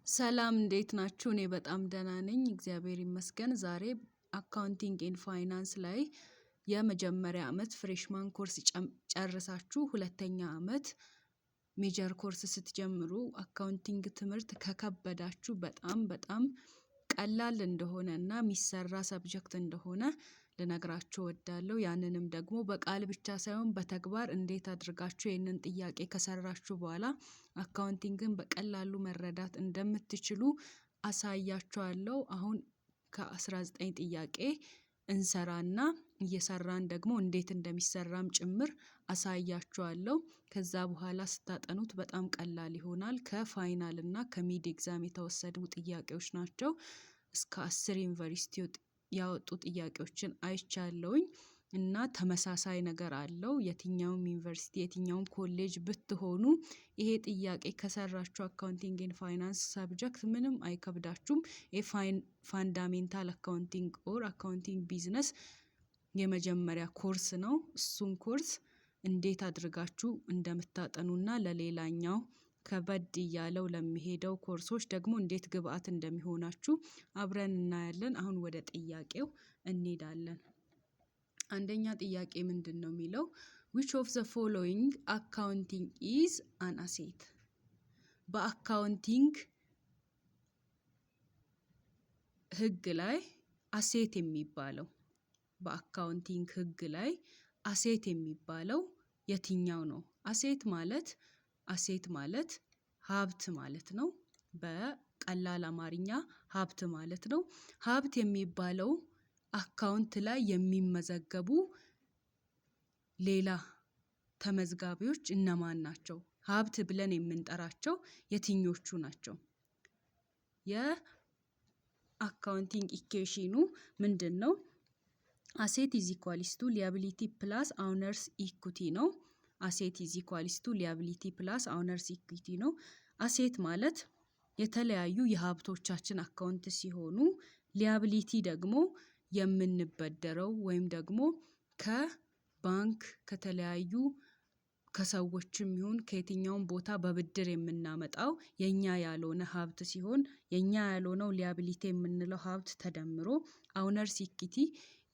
ሰላም፣ እንዴት ናችሁ? እኔ በጣም ደህና ነኝ፣ እግዚአብሔር ይመስገን። ዛሬ accounting and finance ላይ የመጀመሪያ አመት freshman course ጨርሳችሁ ሁለተኛ አመት major course ስትጀምሩ accounting ትምህርት ከከበዳችሁ በጣም በጣም ቀላል እንደሆነ እና የሚሰራ subject እንደሆነ ልነግራችሁ እወዳለሁ። ያንንም ደግሞ በቃል ብቻ ሳይሆን በተግባር እንዴት አድርጋችሁ ይህንን ጥያቄ ከሰራችሁ በኋላ accounting ን በቀላሉ መረዳት እንደምትችሉ አሳያችኋለሁ። አሁን ከ19 ጥያቄ እንሰራና እየሰራን ደግሞ እንዴት እንደሚሰራም ጭምር አሳያችኋለሁ። ከዛ በኋላ ስታጠኑት በጣም ቀላል ይሆናል። ከ final እና ከ mid exam የተወሰዱ ጥያቄዎች ናቸው። እስከ 10 ዩኒቨርሲቲ ያወጡ ጥያቄዎችን አይቻለሁኝ እና ተመሳሳይ ነገር አለው። የትኛውም ዩኒቨርሲቲ፣ የትኛውም ኮሌጅ ብትሆኑ ይሄ ጥያቄ ከሰራችሁ accounting and finance subject ምንም አይከብዳችሁም። Fundamental accounting or accounting business የመጀመሪያ ኮርስ ነው። እሱን ኮርስ እንዴት አድርጋችሁ እንደምታጠኑና ለሌላኛው ከበድ እያለው ለሚሄደው ኮርሶች ደግሞ እንዴት ግብአት እንደሚሆናችሁ አብረን እናያለን። አሁን ወደ ጥያቄው እንሄዳለን። አንደኛ ጥያቄ ምንድን ነው የሚለው? Which of the following accounting is an asset? በ accounting ህግ ላይ asset የሚባለው፣ በ accounting ህግ ላይ asset የሚባለው የትኛው ነው? Asset ማለት ሀብት ማለት ነው። በቀላል አማርኛ ሀብት ማለት ነው። ሀብት የሚባለው account ላይ የሚመዘገቡ ሌላ ተመዝጋቢዎች እነማን ናቸው? ሀብት ብለን የምንጠራቸው የትኞቹ ናቸው? የ accounting equation ኑ ምንድን ነው? Asset is equals to liability plus owner's equity ነው። Asset is equals to liability plus owner's equity ነው። Asset ማለት የተለያዩ የሀብቶቻችን account ሲሆኑ liability ደግሞ የምንበደረው ወይም ደግሞ ከባንክ፣ ከተለያዩ ከሰዎችም ይሁን ከየትኛውም ቦታ በብድር የምናመጣው የኛ ያልሆነ ሀብት ሲሆን የኛ ያልሆነው liability የምንለው ሀብት ተደምሮ owner's equity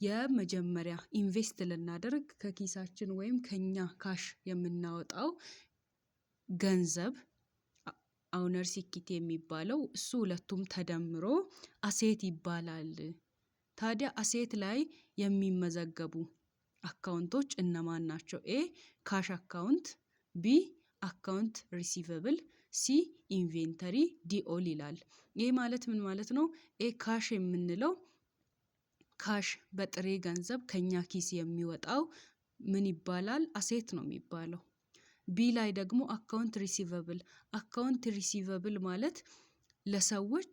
የመጀመሪያ invest ልናደርግ ከኪሳችን ወይም ከኛ cash የምናወጣው ገንዘብ owner's equity የሚባለው እሱ ሁለቱም ተደምሮ asset ይባላል። ታዲያ asset ላይ የሚመዘገቡ account ኦች እነማን ናቸው? A cash account፣ B account receivable፣ C inventory፣ D all ይላል። ይህ ማለት ምን ማለት ነው? A cash የምንለው cash በጥሬ ገንዘብ ከኛ ኪስ የሚወጣው ምን ይባላል? Asset ነው የሚባለው። B ላይ ደግሞ account receivable። Account receivable ማለት ለሰዎች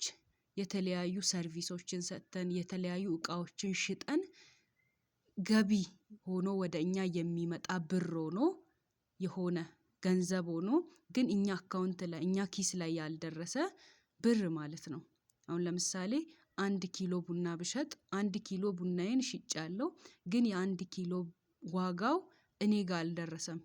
የተለያዩ service ኦችን ሰጥተን፣ የተለያዩ እቃዎችን ሽጠን ገቢ ሆኖ ወደ እኛ የሚመጣ ብር ሆኖ፣ የሆነ ገንዘብ ሆኖ ግን እኛ account ላይ፣ እኛ ኪስ ላይ ያልደረሰ ብር ማለት ነው። አሁን ለምሳሌ 1 ኪሎ ቡና ብሸጥ 1 ኪሎ ቡናዬን ሽጫለሁ፣ ግን የ1 ኪሎ ዋጋው እኔ ጋር አልደረሰም።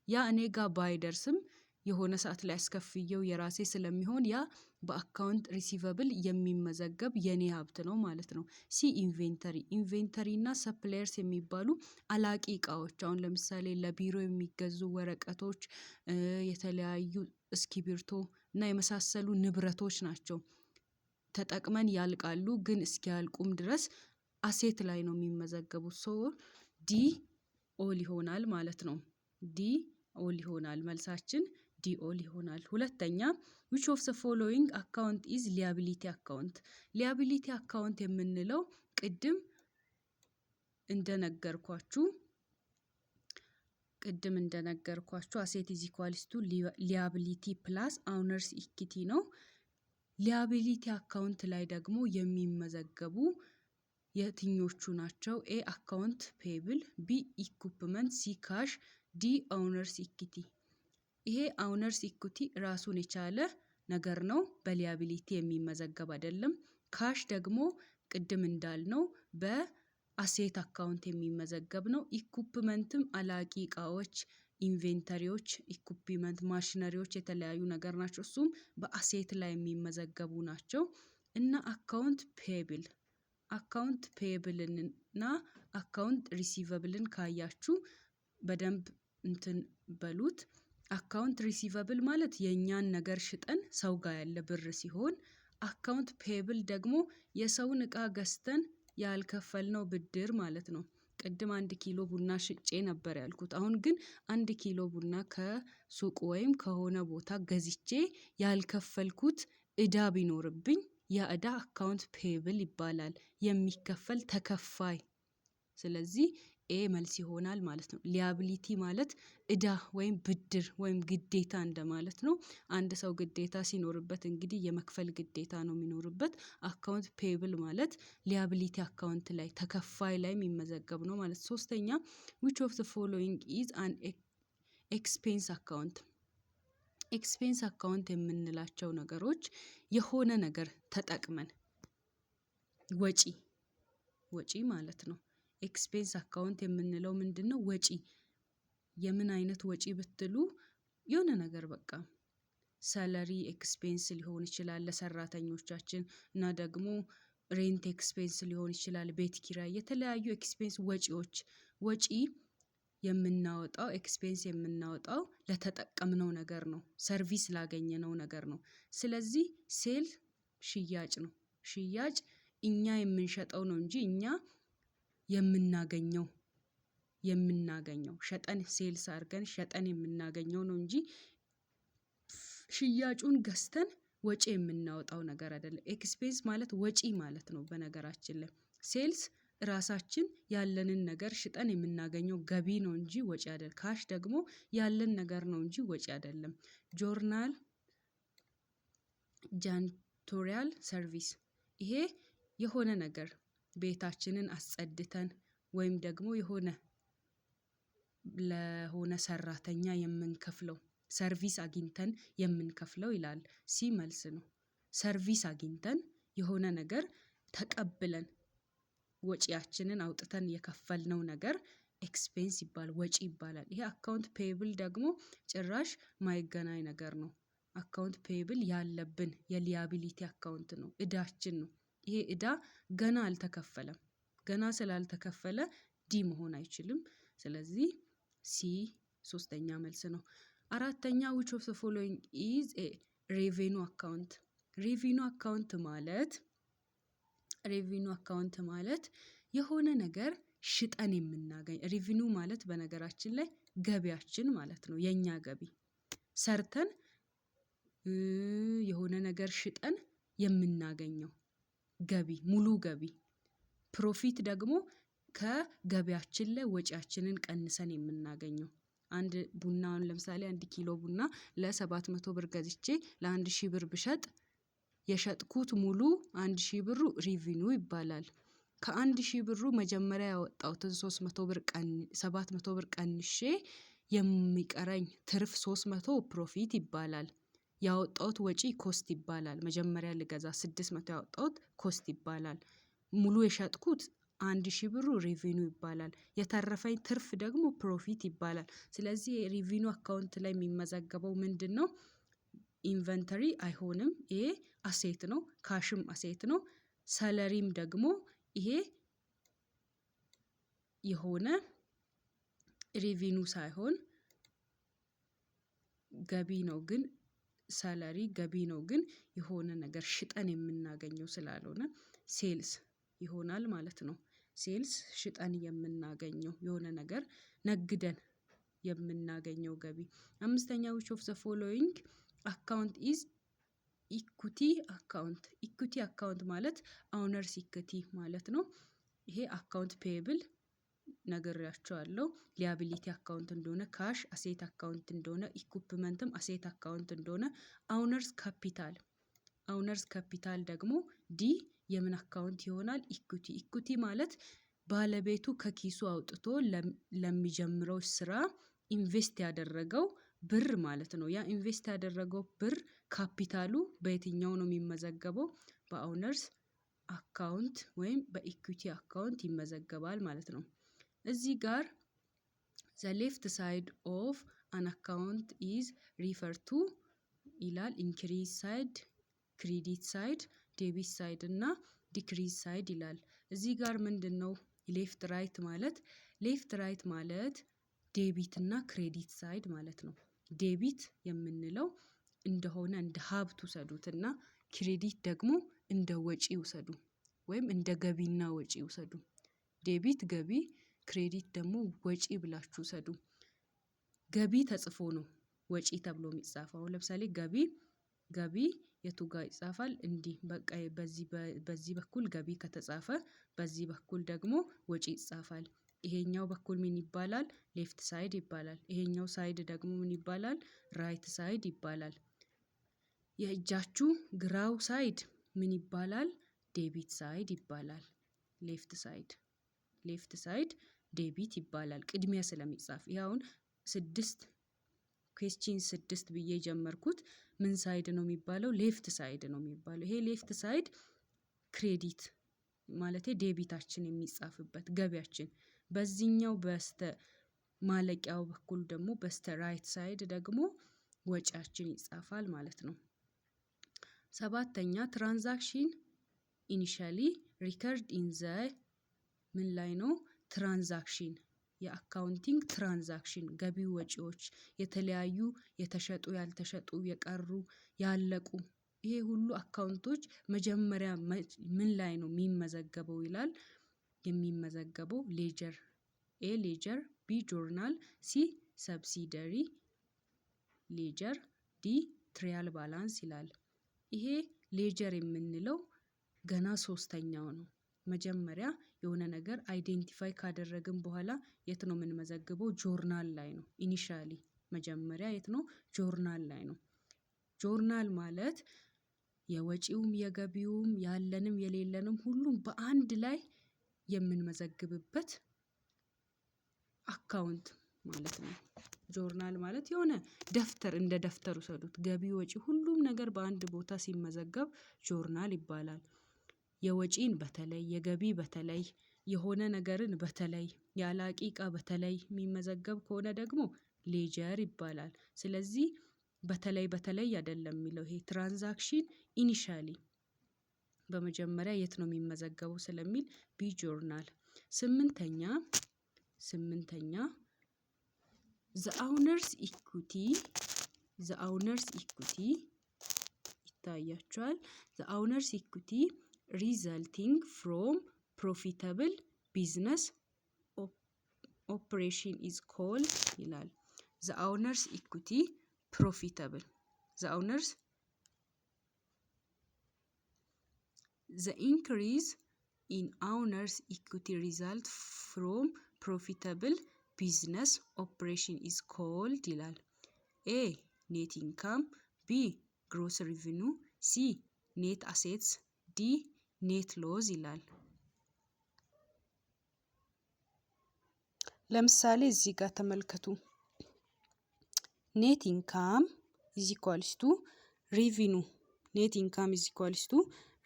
ያ እኔ ጋር ባይደርስም የሆነ ሰዓት ላይ አስከፍዬው የራሴ ስለሚሆን ያ በ account receivable የሚመዘገብ የኔ ሀብት ነው ማለት ነው። C inventory። Inventory እና supplies የሚባሉ አላቂ እቃዎች፣ አሁን ለምሳሌ ለቢሮ የሚገዙ ወረቀቶች፣ የተለያዩ እስክሪብቶ እና የመሳሰሉ ንብረቶች ናቸው። ተጠቅመን ያልቃሉ፣ ግን እስኪያልቁም ድረስ asset ላይ ነው የሚመዘገቡት። So D all ይሆናል ማለት ነው። D all ይሆናል፣ መልሳችን D all ይሆናል። ሁለተኛ፣ which of the following account is liability account? Liability account የምንለው ቅድም እንደነገርኳችሁ asset is equals to liability plus owner's equity ነው። Liability account ላይ ደግሞ የሚመዘገቡ የትኞቹ ናቸው? A account payable፣ B equipment፣ C cash፣ D owner's equity። ይሄ owner's equity ራሱን የቻለ ነገር ነው፣ በ liability የሚመዘገብ አይደለም። Cash ደግሞ ቅድም እንዳልነው በ asset account የሚመዘገብ ነው። Equipment ም አላቂ እቃዎች Inventory ዎች፣ equipment፣ machinery ዎች የተለያዩ ነገር ናቸው። እሱም በ asset ላይ የሚመዘገቡ ናቸው። እና account payable ን እና account receivable ን ካያችሁ በደንብ እንትን በሉት። Account receivable ማለት የእኛን ነገር ሽጠን ሰው ጋር ያለ ብር ሲሆን፣ account payable ደግሞ የሰውን እቃ ገዝተን ያልከፈልነው ብድር ማለት ነው። ቅድም 1 ኪሎ ቡና ሽጬ ነበር ያልኩት። አሁን ግን 1 ኪሎ ቡና ከሱቅ ወይም ከሆነ ቦታ ገዝቼ ያልከፈልኩት እዳ ቢኖርብኝ ያ እዳ account payable ይባላል። የሚከፈል፣ ተከፋይ። ስለዚህ A መልስ ይሆናል ማለት ነው። Liability ማለት እዳ ወይም ብድር ወይም ግዴታ እንደማለት ነው። አንድ ሰው ግዴታ ሲኖርበት እንግዲህ የመክፈል ግዴታ ነው የሚኖርበት። Account payable ማለት liability account ላይ፣ ተከፋይ ላይ የሚመዘገብ ነው ማለት። ሶስተኛ፣ which of the following is an expense account? Expense account የምንላቸው ነገሮች የሆነ ነገር ተጠቅመን ወጪ ማለት ነው። Expense account የምንለው ምንድነው? ወጪ። የምን አይነት ወጪ ብትሉ የሆነ ነገር በቃ salary expense ሊሆን ይችላል ለሰራተኞቻችን፣ እና ደግሞ rent expense ሊሆን ይችላል፣ ቤት ኪራይ፣ የተለያዩ expense ወጪዎች። ወጪ የምናወጣው፣ expense የምናወጣው ለተጠቀምነው ነገር ነው፣ service ላገኘነው ነገር ነው። ስለዚህ sale ሽያጭ ነው። ሽያጭ እኛ የምንሸጠው ነው እንጂ እኛ የምናገኘው ሸጠን፣ sales አድርገን ሸጠን የምናገኘው ነው እንጂ ሽያጩን ገዝተን ወጪ የምናወጣው ነገር አይደለም። Expense ማለት ወጪ ማለት ነው። በነገራችን ላይ sales ራሳችን ያለንን ነገር ሽጠን የምናገኘው ገቢ ነው እንጂ ወጪ አይደለም። Cash ደግሞ ያለን ነገር ነው እንጂ ወጪ አይደለም። Journal janitorial service፣ ይሄ የሆነ ነገር ቤታችንን አስጸድተን ወይም ደግሞ የሆነ ለሆነ ሰራተኛ የምንከፍለው፣ service አግኝተን የምንከፍለው ይላል። C መልስ ነው። Service አግኝተን፣ የሆነ ነገር ተቀብለን፣ ወጪያችንን አውጥተን የከፈልነው ነገር expense ይባላል፣ ወጪ ይባላል። ይሄ account payable ደግሞ ጭራሽ ማይገናኝ ነገር ነው። Account payable ያለብን የ liability account ነው፣ እዳችን ነው። ይሄ እዳ ገና አልተከፈለም። ገና ስላልተከፈለ D መሆን አይችልም። ስለዚህ C ሶስተኛ መልስ ነው። አራተኛ፣ which of the following is a revenue account? Revenue account ማለት የሆነ ነገር ሽጠን የምናገኝ፣ revenue ማለት በነገራችን ላይ ገቢያችን ማለት ነው። የኛ ገቢ፣ ሰርተን የሆነ ነገር ሽጠን የምናገኘው ገቢ፣ ሙሉ ገቢ። Profit ደግሞ ከገቢያችን ላይ ወጪያችንን ቀንሰን የምናገኘው። አንድ ቡና አሁን ለምሳሌ 1 ኪሎ ቡና ለ700 ብር ገዝቼ ለ1000 ብር ብሸጥ የሸጥኩት ሙሉ 1000 ብሩ revenue ይባላል። ከ1000 ብሩ መጀመሪያ ያወጣሁትን 300 ብር፣ 700 ብር ቀንሼ የሚቀረኝ ትርፍ 300 profit ይባላል። ያወጣሁት ወጪ cost ይባላል። መጀመሪያ ልገዛ 600 ያወጣሁት cost ይባላል። ሙሉ የሸጥኩት 1000 ብሩ revenue ይባላል። የተረፈኝ ትርፍ ደግሞ profit ይባላል። ስለዚህ የ revenue account ላይ የሚመዘገበው ምንድነው? Inventory አይሆንም፣ ይሄ asset ነው። Cash ም asset ነው። Salary ም ደግሞ ይሄ የሆነ revenue ሳይሆን ገቢ ነው፣ ግን salary ገቢ ነው፣ ግን የሆነ ነገር ሽጠን የምናገኘው ስላልሆነ sales ይሆናል ማለት ነው። Sales ሽጠን የምናገኘው፣ የሆነ ነገር ነግደን የምናገኘው ገቢ። አምስተኛ፣ which of the following account is equity account? Equity account ማለት owner's equity ማለት ነው። ይሄ account payable ነግሬያችኋለሁ። Liability account እንደሆነ፣ cash asset account እንደሆነ፣ equipment ም asset account እንደሆነ፣ owner's capital ደግሞ D የምን account ይሆናል? Equity። Equity ማለት ባለቤቱ ከኪሱ አውጥቶ ለሚጀምረው ስራ invest ያደረገው ብር ማለት ነው። ያ invest ያደረገው ብር ካፒታሉ በየትኛው ነው የሚመዘገበው? በ owner's account ወይም በ equity account ይመዘገባል ማለት ነው። እዚህ ጋር The left side of an account is refer to ይላል። Increase side፣ credit side፣ debit side እና decrease side ይላል። እዚህ ጋር ምንድን ነው left right ማለት? Left right ማለት debit እና credit side ማለት ነው። Debit የምንለው እንደሆነ እንደ ሀብት ውሰዱት እና credit ደግሞ እንደ ወጪ ውሰዱ ወይም እንደ ገቢና ወጪ ውሰዱ። Debit ገቢ፣ credit ደግሞ ወጪ ብላችሁ ውሰዱ። ገቢ ተጽፎ ነው ወጪ ተብሎ የሚጻፈው። ለምሳሌ ገቢ የቱ ጋር ይጻፋል? እንዲህ በቃ በዚህ በኩል ገቢ ከተጻፈ በዚህ በኩል ደግሞ ወጪ ይጻፋል። ይሄኛው በኩል ምን ይባላል? Left side ይባላል። ይሄኛው side ደግሞ ምን ይባላል? Right side ይባላል። የእጃችሁ ግራው side ምን ይባላል? Debit side ይባላል። Left side debit ይባላል። ቅድሚያ ስለሚጻፍ ይሄ አሁን ስድስት question ስድስት ብዬ የጀመርኩት ምን side ነው የሚባለው? Left side ነው የሚባለው። ይሄ left side credit ማለቴ debit ኣችን የሚጻፍበት ገቢያችን፣ በዚህኛው በስተ ማለቂያው በኩል ደግሞ በስተ right side ደግሞ ወጪያችን ይጻፋል ማለት ነው። ሰባተኛ፣ transaction initially record in the ምን ላይ ነው? Transaction፣ የ accounting transaction ገቢ ወጪዎች፣ የተለያዩ የተሸጡ፣ ያልተሸጡ፣ የቀሩ፣ ያለቁ፣ ይሄ ሁሉ account ኦች መጀመሪያ ምን ላይ ነው የሚመዘገበው ይላል። የሚመዘገበው ledger፣ A ledger፣ B journal፣ C subsidiary ledger፣ D trial balance ይላል። ይሄ ledger የምንለው ገና ሶስተኛው ነው። መጀመሪያ የሆነ ነገር identify ካደረግን በኋላ የት ነው የምንመዘግበው? ጆርናል ላይ ነው። Initially መጀመሪያ የት ነው? ጆርናል ላይ ነው። ጆርናል ማለት የወጪውም የገቢውም ያለንም የሌለንም ሁሉም በአንድ ላይ የምንመዘግብበት account ማለት ነው። ጆርናል ማለት የሆነ ደብተር፣ እንደ ደብተር ውሰዱት። ገቢ ወጪ ሁሉም ነገር በአንድ ቦታ ሲመዘገብ ጆርናል ይባላል። የወጪን በተለይ፣ የገቢ በተለይ፣ የሆነ ነገርን በተለይ፣ የአላቂ እቃ በተለይ የሚመዘገብ ከሆነ ደግሞ ledger ይባላል። ስለዚህ በተለይ በተለይ አይደለም የሚለው፣ ይሄ transaction initially በመጀመሪያ የት ነው የሚመዘገበው ስለሚል B journal። ስምንተኛ፣ the owner's equity ይታያችኋል። The owner's equity resulting from profitable business operation is called ይላል። The owner's equity profitable, the owner's, the increase in owner's equity result from profitable business operation is called ይላል። A net income፣ B gross revenue፣ C net assets፣ D net loss ይላል። ለምሳሌ እዚህ ጋር ተመልከቱ። Net income is equals to revenue, net income is equals to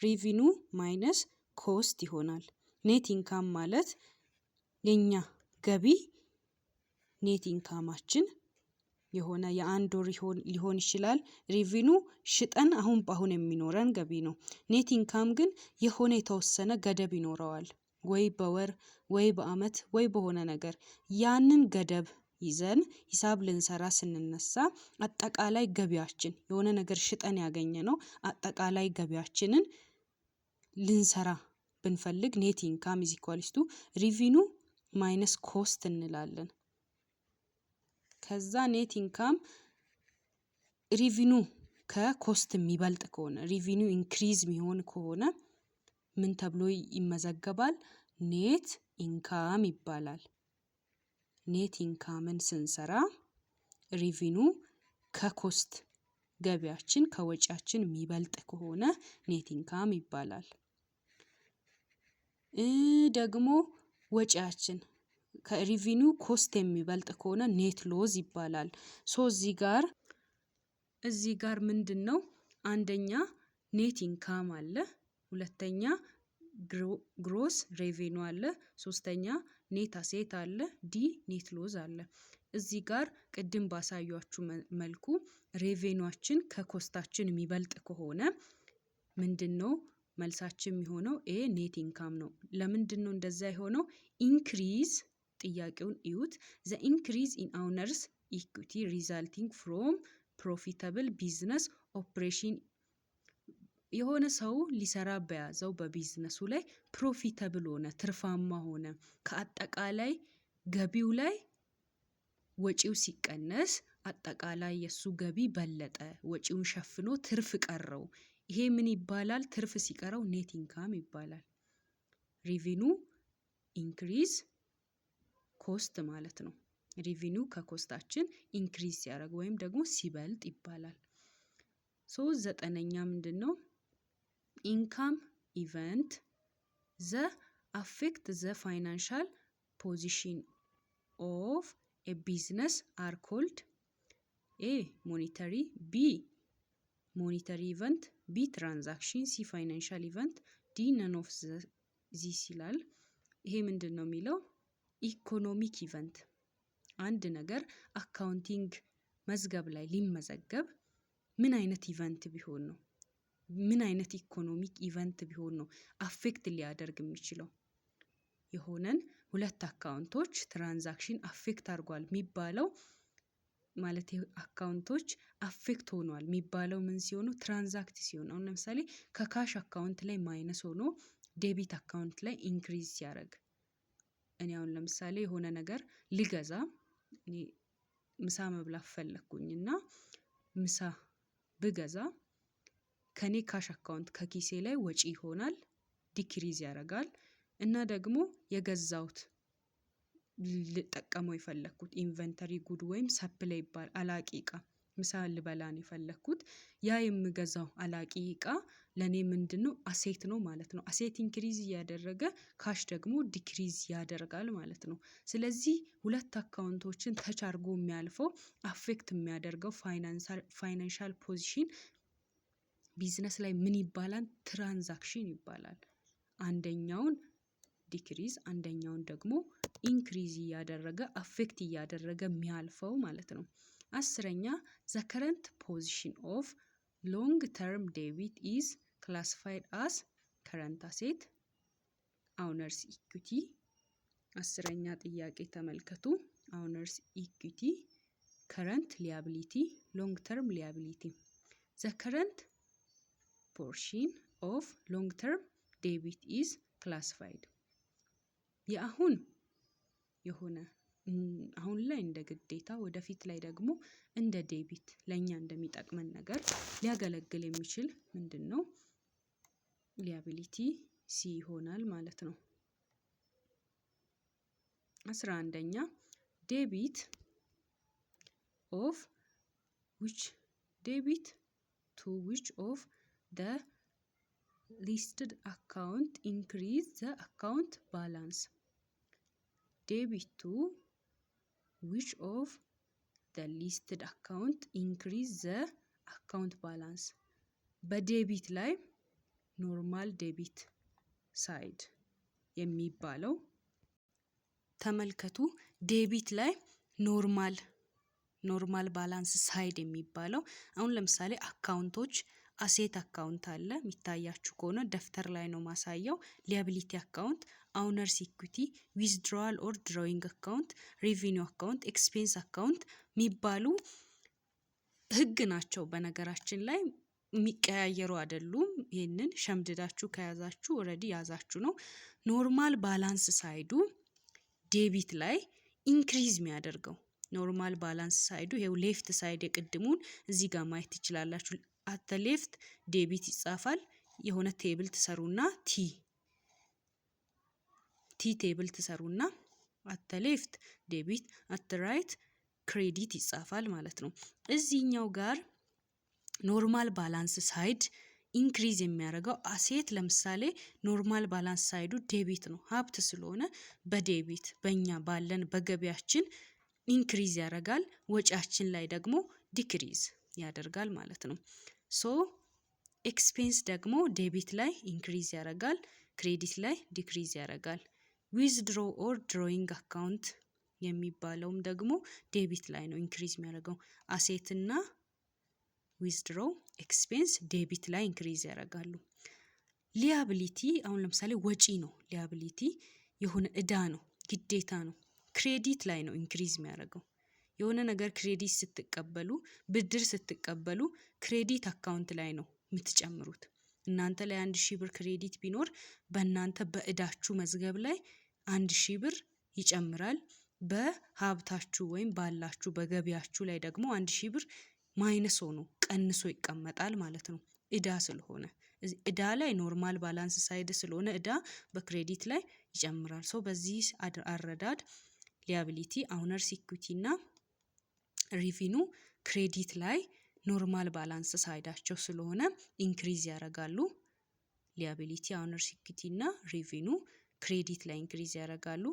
revenue minus cost ይሆናል። Net income ማለት የኛ ገቢ፣ net income ኣችን የሆነ የአንድ ወር ሊሆን ይችላል። Revenue ሽጠን አሁን በአሁን የሚኖረን ገቢ ነው። Net income ግን የሆነ የተወሰነ ገደብ ይኖረዋል። ወይ በወር ወይ በአመት ወይ በሆነ ነገር ያንን ገደብ ይዘን ሂሳብ ልንሰራ ስንነሳ አጠቃላይ ገቢያችን፣ የሆነ ነገር ሽጠን ያገኘነው አጠቃላይ ገቢያችንን ልንሰራ ብንፈልግ net income is equals to revenue minus cost እንላለን። ከዛ net income revenue ከ cost የሚበልጥ ከሆነ፣ revenue increase የሚሆን ከሆነ ምን ተብሎ ይመዘገባል? Net income ይባላል። Net income ን ስንሰራ revenue ከ cost፣ ገቢያችን ከወጪያችን የሚበልጥ ከሆነ net income ይባላል። ደግሞ ወጪያችን ከ revenue cost የሚበልጥ ከሆነ net loss ይባላል። So እዚህ ጋር ምንድነው? አንደኛ net income አለ፣ ሁለተኛ gross revenue አለ፣ ሶስተኛ Net asset አለ፣ D net loss አለ። እዚህ ጋር ቅድም ባሳያችሁ መልኩ revenue ኣችን ከ cost ኣችን የሚበልጥ ከሆነ ምንድን ነው መልሳችን የሚሆነው? A net income ነው። ለምንድን ነው እንደዛ የሆነው? Increase ጥያቄውን እዩት። The increase in owner's equity resulting from profitable business operation። የሆነ ሰው ሊሰራ በያዘው በቢዝነሱ ላይ profitable ሆነ፣ ትርፋማ ሆነ። ከአጠቃላይ ገቢው ላይ ወጪው ሲቀነስ አጠቃላይ የእሱ ገቢ በለጠ፣ ወጪውን ሸፍኖ ትርፍ ቀረው። ይሄ ምን ይባላል? ትርፍ ሲቀረው net income ይባላል። Revenue increase cost ማለት ነው። Revenue ከ cost ኣችን increase ሲያደርግ ወይም ደግሞ ሲበልጥ ይባላል። So ዘጠነኛ ምንድን ነው? Income event that affect the financial position of a business are called: A monetary፣ B monetary event፣ B transaction፣ C financial event፣ D none of these ይላል። ይሄ ምንድን ነው የሚለው? Economic event አንድ ነገር accounting መዝገብ ላይ ሊመዘገብ ምን አይነት event ቢሆን ነው? ምን አይነት economic event ቢሆን ነው affect ሊያደርግ የሚችለው? የሆነን ሁለት account ኦች transaction affect አድርጓል የሚባለው፣ ማለት account ኦች affect ሆኗል የሚባለው ምን ሲሆኑ? Transact ሲሆን። አሁን ለምሳሌ ከ cash account ላይ minus ሆኖ debit account ላይ increase ሲያደርግ። እኔ አሁን ለምሳሌ የሆነ ነገር ልገዛ፣ እኔ ምሳ መብላት ፈለግኩኝ እና ምሳ ብገዛ ከኔ cash account ከኪሴ ላይ ወጪ ይሆናል፣ decrease ያደርጋል። እና ደግሞ የገዛሁት ልጠቀመው የፈለግኩት inventory good ወይም supply ይባል አላቂ እቃ፣ ምሳ ልበላ ነው የፈለግኩት፣ ያ የምገዛው አላቂ እቃ ለኔ ምንድነው? Asset ነው ማለት ነው። Asset increase እያደረገ cash ደግሞ decrease ያደርጋል ማለት ነው። ስለዚህ ሁለት account ኦችን touch አድርጎ የሚያልፈው፣ affect የሚያደርገው financial position business ላይ ምን ይባላል? Transaction ይባላል። አንደኛውን decrease አንደኛውን ደግሞ increase እያደረገ affect እያደረገ የሚያልፈው ማለት ነው። 10ኛ፣ the current position of long term debt is classified as current asset፣ owner's equity። 10ኛ ጥያቄ ተመልከቱ። Owner's equity፣ current liability፣ long term liability። The current portion of long term debt is classified የአሁን የሆነ አሁን ላይ እንደ ግዴታ ወደፊት ላይ ደግሞ እንደ debit ለእኛ እንደሚጠቅመን ነገር ሊያገለግል የሚችል ምንድን ነው? Liability C ይሆናል ማለት ነው። 11ኛ፣ debit to which of the listed account increase the account balance? Debit to which of the listed account increase the account balance? በ debit ላይ normal debit side የሚባለው ተመልከቱ። Debit ላይ normal balance side የሚባለው አሁን ለምሳሌ account ኦች asset account አለ፣ የሚታያችሁ ከሆነ ደብተር ላይ ነው ማሳየው። Liability account፣ owner's equity፣ withdrawal or drawing account፣ revenue account፣ expense account የሚባሉ ህግ ናቸው። በነገራችን ላይ የሚቀያየሩ አይደሉም። ይህንን ሸምድዳችሁ ከያዛችሁ already ያዛችሁ ነው። Normal balance side ኡ debit ላይ increase የሚያደርገው normal balance side ኡ ይሄው left side የቅድሙን እዚህ ጋር ማየት ትችላላችሁ። At left debit ይጻፋል። የሆነ table ትሰሩና T table ትሰሩና at left debit፣ at right credit ይጻፋል ማለት ነው። እዚህኛው ጋር normal balance side increase የሚያደርገው asset ለምሳሌ normal balance side ኡ debit ነው፣ ሀብት ስለሆነ በ debit በእኛ ባለን በገቢያችን increase ያደርጋል፣ ወጪያችን ላይ ደግሞ decrease ያደርጋል ማለት ነው። So expense ደግሞ debit ላይ increase ያደርጋል፣ credit ላይ decrease ያደርጋል። Withdraw or drawing account የሚባለውም ደግሞ debit ላይ ነው increase የሚያደርገው። Asset እና withdraw expense debit ላይ increase ያደርጋሉ። Liability አሁን ለምሳሌ ወጪ ነው። Liability የሆነ እዳ ነው፣ ግዴታ ነው። Credit ላይ ነው increase የሚያደርገው። የሆነ ነገር credit ስትቀበሉ፣ ብድር ስትቀበሉ credit account ላይ ነው የምትጨምሩት። እናንተ ላይ 1,000 ብር credit ቢኖር በእናንተ በእዳችሁ መዝገብ ላይ 1,000 ብር ይጨምራል። በሀብታችሁ ወይም ባላችሁ በገቢያችሁ ላይ ደግሞ 1,000 ብር minus ሆኖ ቀንሶ ይቀመጣል ማለት ነው። እዳ ስለሆነ እዳ ላይ normal balance side ስለሆነ እዳ በ credit ላይ ይጨምራል። So በዚህ አረዳድ liability፣ owner's equity እና revenue credit ላይ normal balance side ኣቸው ስለሆነ increase ያደርጋሉ። Liability፣ owner's equity እና revenue credit ላይ increase ያደርጋሉ።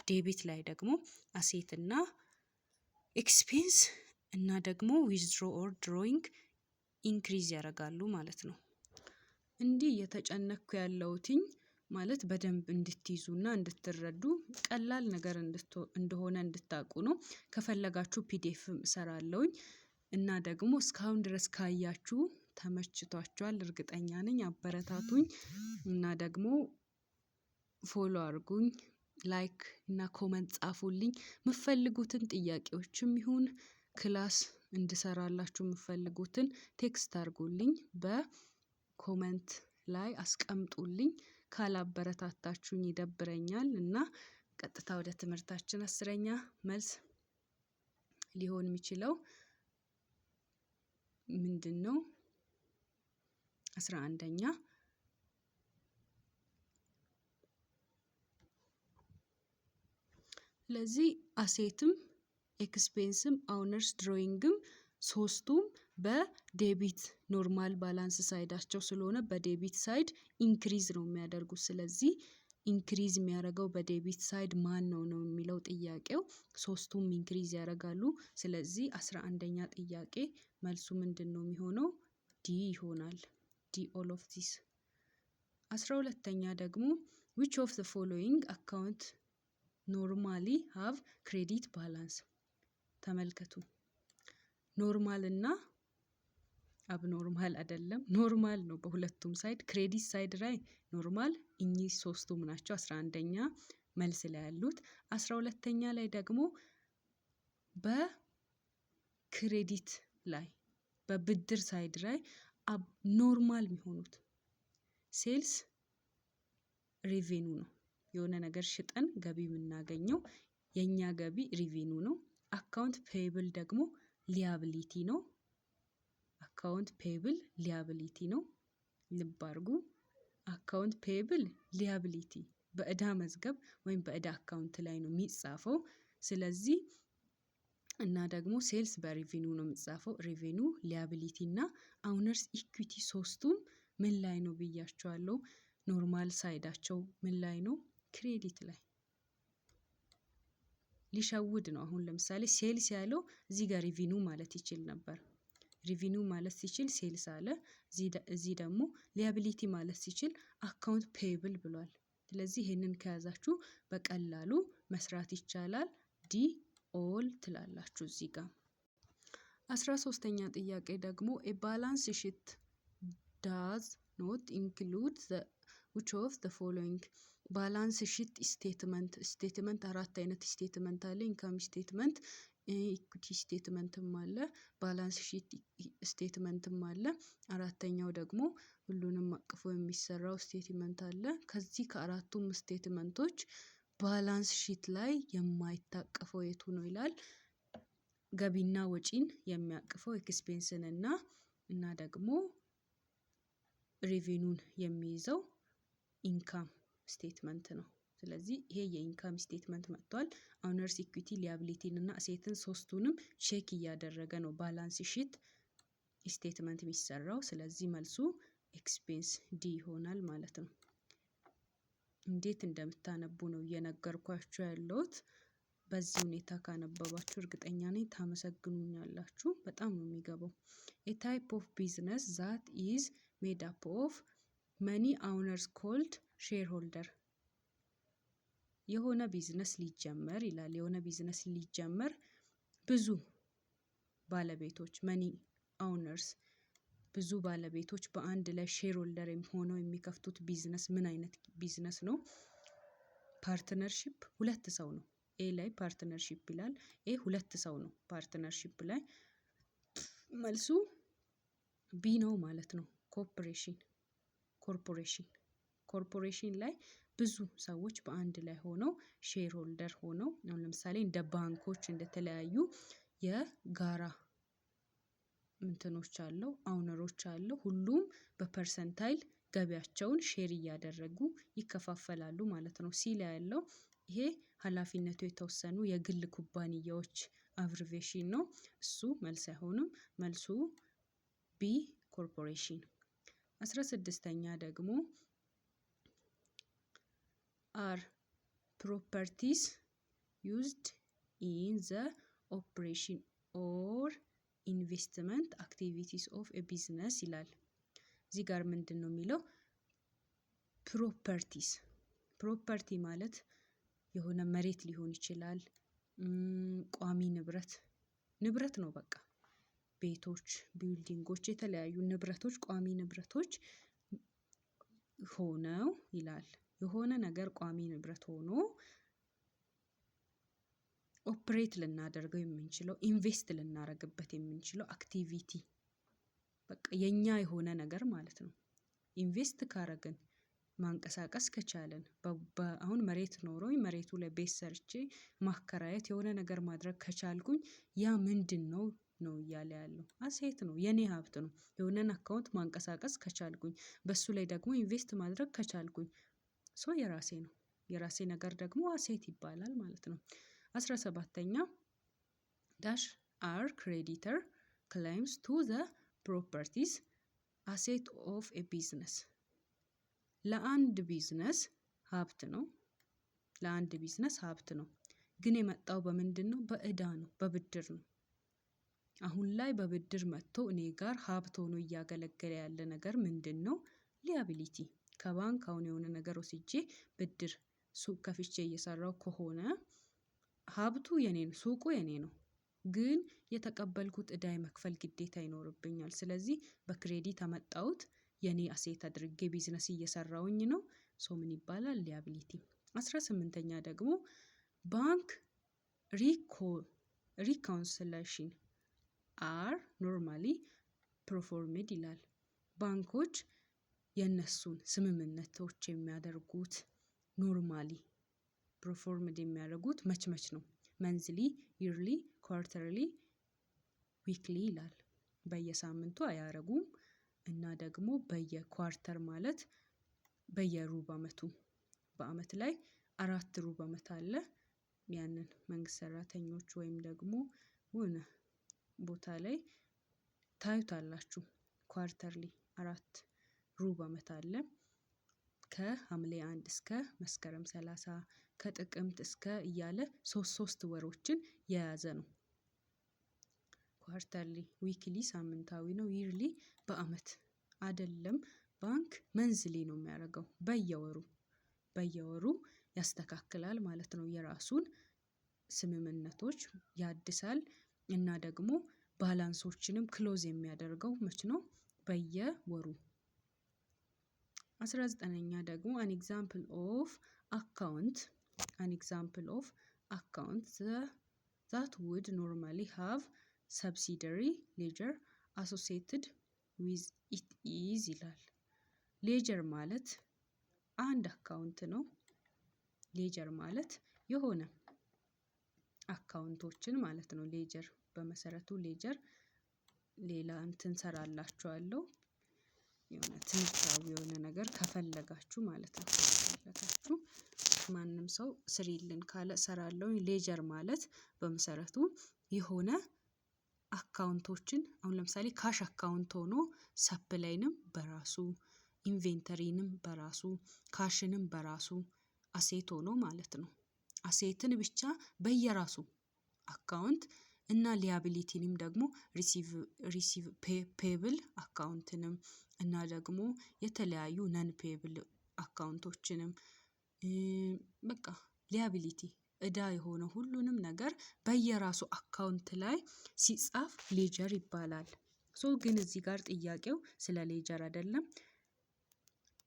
Debit ላይ ደግሞ asset እና expense እና ደግሞ withdraw or drawing increase ያደርጋሉ ማለት ነው። እንዲህ እየተጨነቅኩ ያለሁትኝ ማለት በደንብ እንድትይዙና እንድትረዱ፣ ቀላል ነገር እንደሆነ እንድታውቁ ነው። ከፈለጋችሁ PDF እሰራለሁኝ እና ደግሞ እስካሁን ድረስ ካያችሁ ተመችቷችኋል እርግጠኛ ነኝ። አበረታቱኝ እና ደግሞ follow አድርጉኝ፣ like እና comment ጻፉልኝ። የምትፈልጉትን ጥያቄዎችም ይሁን class እንድሰራላችሁ የምትፈልጉትን text አድርጉልኝ፣ በ comment ላይ አስቀምጡልኝ። ካላበረታታችሁኝ ይደብረኛል። እና ቀጥታ ወደ ትምህርታችን፣ 10ኛ መልስ ሊሆን የሚችለው ምንድነው? 11ኛ። ስለዚህ asset ም expense ም owner's drawing ም ሶስቱም በ debit normal balance side ኣቸው ስለሆነ በ debit side increase ነው የሚያደርጉት። ስለዚህ increase የሚያደርገው በ debit side ማን ነው ነው የሚለው ጥያቄው። ሶስቱም increase ያደርጋሉ። ስለዚህ 11ኛ ጥያቄ መልሱ ምንድን ነው የሚሆነው? D ይሆናል። D, all of this። 12ኛ ደግሞ which of the following account normally have credit balance? ተመልከቱ። Normal እና abnormal አይደለም፣ normal ነው በሁለቱም side። Credit side ላይ normal እኚህ ሶስቱም ናቸው 11ኛ መልስ ላይ ያሉት። 12ኛ ላይ ደግሞ በ credit ላይ በብድር side ላይ normal የሚሆኑት sales revenue ነው። የሆነ ነገር ሽጠን ገቢ የምናገኘው የእኛ ገቢ revenue ነው። Account payable ደግሞ liability ነው። Account payable liability ነው። ልብ አድርጉ። Account payable liability በእዳ መዝገብ ወይም በእዳ account ላይ ነው የሚጻፈው። ስለዚህ እና ደግሞ sales በ revenue ነው የሚጻፈው። Revenue፣ liability እና owner's equity ሶስቱም ምን ላይ ነው ብያችኋለሁ። Normal side ኣቸው ምን ላይ ነው? Credit ላይ። ሊሸውድ ነው። አሁን ለምሳሌ sales ያለው እዚህ ጋር revenue ማለት ይችል ነበር። Revenue ማለት ሲችል sales አለ። እዚህ ደግሞ liability ማለት ሲችል account payable ብሏል። ስለዚህ ይሄንን ከያዛችሁ በቀላሉ መስራት ይቻላል። D all ትላላችሁ እዚህ ጋር። 13ኛ ጥያቄ ደግሞ a balance sheet does not include which of the following? Balance sheet statement፣ statement አራት አይነት statement አለ። Income statement፣ equity statement ም አለ፣ balance sheet statement ም አለ። አራተኛው ደግሞ ሁሉንም አቅፎ የሚሰራው statement አለ። ከዚህ ከአራቱም statement ኦች balance sheet ላይ የማይታቀፈው የቱ ነው ይላል። ገቢና ወጪን የሚያቅፈው expense ን እና ደግሞ revenue ን የሚይዘው income statement ነው። ስለዚህ ይሄ የ income statement መጥቷል። Owner's equity፣ liability ን እና asset ን ሶስቱንም check እያደረገ ነው balance sheet statement የሚሰራው። ስለዚህ መልሱ expense D ይሆናል ማለት ነው። እንዴት እንደምታነቡ ነው እየነገርኳችሁ ያለሁት። በዚህ ሁኔታ ካነበባችሁ እርግጠኛ ነኝ ታመሰግኑኛላችሁ። በጣም ነው የሚገባው። A type of business that is made up of many owners called shareholder። የሆነ ቢዝነስ ሊጀመር ይላል። የሆነ ቢዝነስ ሊጀመር ብዙ ባለቤቶች፣ many owners፣ ብዙ ባለቤቶች በአንድ ላይ shareholder ሆነው የሚከፍቱት ቢዝነስ ምን አይነት ቢዝነስ ነው? Partnership ሁለት ሰው ነው። A ላይ partnership ይላል። A ሁለት ሰው ነው partnership ላይ። መልሱ B ነው ማለት ነው። Corporation፣ corporation፣ corporation ላይ ብዙ ሰዎች በአንድ ላይ ሆነው shareholder ሆነው፣ አሁን ለምሳሌ እንደ ባንኮች፣ እንደተለያዩ የጋራ እንትኖች አለው፣ owner ኦች አለው፣ ሁሉም በ percentile ገቢያቸውን share እያደረጉ ይከፋፈላሉ ማለት ነው። C ላይ ያለው ይሄ ኃላፊነቱ የተወሰኑ የግል ኩባንያዎች abbreviation ነው። እሱ መልስ አይሆንም። መልሱ B corporation። 16ኛ ደግሞ are properties used in the operation or investment activities of a business ይላል። እዚህ ጋር ምንድን ነው የሚለው? Properties፣ property ማለት የሆነ መሬት ሊሆን ይችላል። ቋሚ ንብረት፣ ንብረት ነው በቃ፣ ቤቶች፣ building ኦች፣ የተለያዩ ንብረቶች፣ ቋሚ ንብረቶች ሆነው ይላል። የሆነ ነገር ቋሚ ንብረት ሆኖ operate ልናደርገው የምንችለው፣ invest ልናደርግበት የምንችለው activity፣ በቃ የኛ የሆነ ነገር ማለት ነው። Invest ካረግን፣ ማንቀሳቀስ ከቻልን፣ አሁን መሬት ኖሮኝ መሬቱ ላይ ቤት ሰርቼ ማከራየት፣ የሆነ ነገር ማድረግ ከቻልኩኝ ያ ምንድነው ነው እያለ ያለው? Asset ነው፣ የኔ ሀብት ነው። የሆነን account ማንቀሳቀስ ከቻልኩኝ፣ በሱ ላይ ደግሞ invest ማድረግ ከቻልኩኝ so የራሴ ነው። የራሴ ነገር ደግሞ asset ይባላል ማለት ነው። 17ኛ dash are creditor claims to the properties asset of a business። ለአንድ ቢዝነስ ሀብት ነው። ለአንድ ቢዝነስ ሀብት ነው። ግን የመጣው በምንድነው? በእዳ ነው፣ በብድር ነው። አሁን ላይ በብድር መጥቶ እኔ ጋር ሀብት ሆኖ እያገለገለ ያለ ነገር ምንድነው? Liability። ከባንክ አሁን የሆነ ነገር ወስጄ ብድር ሱቅ ከፍቼ እየሰራሁ ከሆነ ሀብቱ የኔ ነው፣ ሱቁ የኔ ነው። ግን የተቀበልኩት እዳ የመክፈል ግዴታ ይኖርብኛል። ስለዚህ በ credit አመጣሁት፣ የኔ asset አድርጌ ቢዝነስ እየሰራሁኝ ነው። So ምን ይባላል? Liability። 18ኛ ደግሞ bank reconciliation are normally performed ይላል። ባንኮች የእነሱን ስምምነቶች የሚያደርጉት፣ normally performed የሚያደርጉት መች መች ነው? Monthly፣ yearly፣ quarterly፣ weekly ይላል። በየሳምንቱ አያረጉም። እና ደግሞ በየ quarter ማለት በየሩብ አመቱ፣ በአመት ላይ አራት ሩብ አመት አለ። ያንን መንግስት ሰራተኞች ወይም ደግሞ የሆነ ቦታ ላይ ታዩታላችሁ። Quarterly አራት ሩብ አመት አለ። ከሀምሌ 1 እስከ መስከረም 30፣ ከጥቅምት እስከ እያለ ሶስት ሶስት ወሮችን የያዘ ነው። Quarterly፣ weekly ሳምንታዊ ነው። Yearly በአመት አይደለም። ባንክ monthly ነው የሚያደርገው፣ በየወሩ በየወሩ ያስተካክላል ማለት ነው። የራሱን ስምምነቶች ያድሳል እና ደግሞ balance ኦችንም close የሚያደርገው መች ነው? በየወሩ። 19ኛ ደግሞ an example of account that would normally have subsidiary ledger associated with it is ይላል። Ledger ማለት አንድ account ነው። Ledger ማለት የሆነ account ኦችን ማለት ነው። Ledger በመሰረቱ ledger ሌላ እንትን ሰራላችኋለሁ። የሆነ ትምህርታዊ የሆነ ነገር ከፈለጋችሁ ማለት ነው። ከፈለጋችሁ ማንም ሰው ስሪልን ካለ እሰራለሁኝ። Ledger ማለት በመሰረቱ የሆነ account ኦችን፣ አሁን ለምሳሌ cash account ሆኖ supply ንም በራሱ፣ inventory ንም በራሱ፣ cash ንም በራሱ asset ሆኖ ማለት ነው። Asset ን ብቻ በየራሱ account እና liability ንም ደግሞ receive payable account ንም እና ደግሞ የተለያዩ non payable account ኦችንም በቃ Liability እዳ የሆነ ሁሉንም ነገር በየራሱ account ላይ ሲጻፍ ledger ይባላል። So ግን እዚህ ጋር ጥያቄው ስለ ledger አይደለም።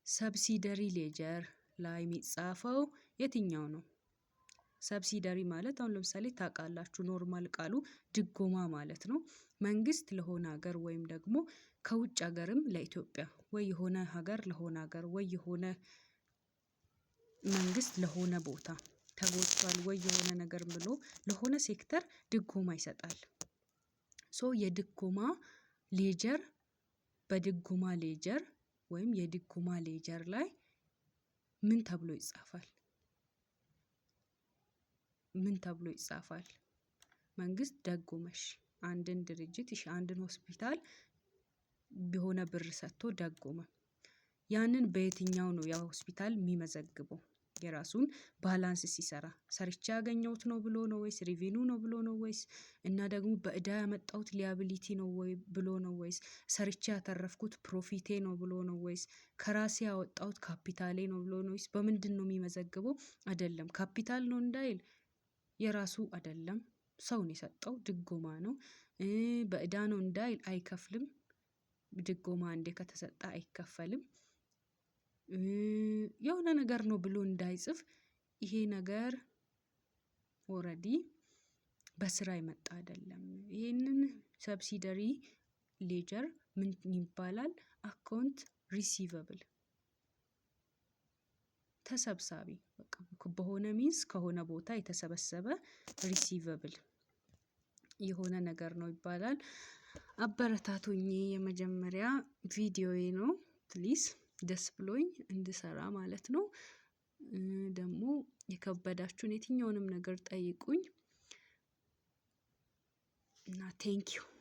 Subsidiary ledger ላይ የሚጻፈው የትኛው ነው? Subsidiary ማለት አሁን ለምሳሌ ታውቃላችሁ፣ normal ቃሉ ድጎማ ማለት ነው። መንግስት ለሆነ ሀገር ወይም ደግሞ ከውጭ ሀገርም ለኢትዮጵያ ወይ የሆነ ሀገር ለሆነ ሀገር ወይ የሆነ መንግስት ለሆነ ቦታ ተጎድቷል ወይ የሆነ ነገር ብሎ ለሆነ ሴክተር ድጎማ ይሰጣል። So የድጎማ ledger፣ በድጎማ ledger ወይም የድጎማ ledger ላይ ምን ተብሎ ይጻፋል? ምን ተብሎ ይጻፋል? መንግስት ደጎመሽ አንድን ድርጅት፣ እሺ፣ አንድን ሆስፒታል የሆነ ብር ሰጥቶ ደጎመ። ያንን በየትኛው ነው ያ ሆስፒታል የሚመዘግበው? የራሱን balance ሲሰራ ሰርቼ ያገኘሁት ነው ብሎ ነው ወይስ revenue ነው ብሎ ነው ወይስ እና ደግሞ በእዳ ያመጣሁት liability ነው ወይ ብሎ ነው ወይስ ሰርቼ ያተረፍኩት profit ኤ ነው ብሎ ነው ወይስ ከራሴ ያወጣሁት ካፒታሌ ነው ብሎ ነው ወይስ በምንድን ነው የሚመዘግበው? አይደለም፣ ካፒታል ነው እንዳይል የራሱ አይደለም፣ ሰውን የሰጠው ድጎማ ነው። በእዳ ነው እንዳይል አይከፍልም። ድጎማ አንዴ ከተሰጠ አይከፈልም። የሆነ ነገር ነው ብሎ እንዳይጽፍ ይሄ ነገር already በስራ የመጣ አይደለም። ይሄንን subsidiary ledger ምን ይባላል? Account receivable፣ ተሰብሳቢ፣ በቃ በሆነ means ከሆነ ቦታ የተሰበሰበ receivable የሆነ ነገር ነው ይባላል። አበረታቱኝ፣ የመጀመሪያ ቪዲዮዬ ነው። Please ደስ ብሎኝ እንድሰራ ማለት ነው። ደግሞ የከበዳችሁን የትኛውንም ነገር ጠይቁኝ እና thank you።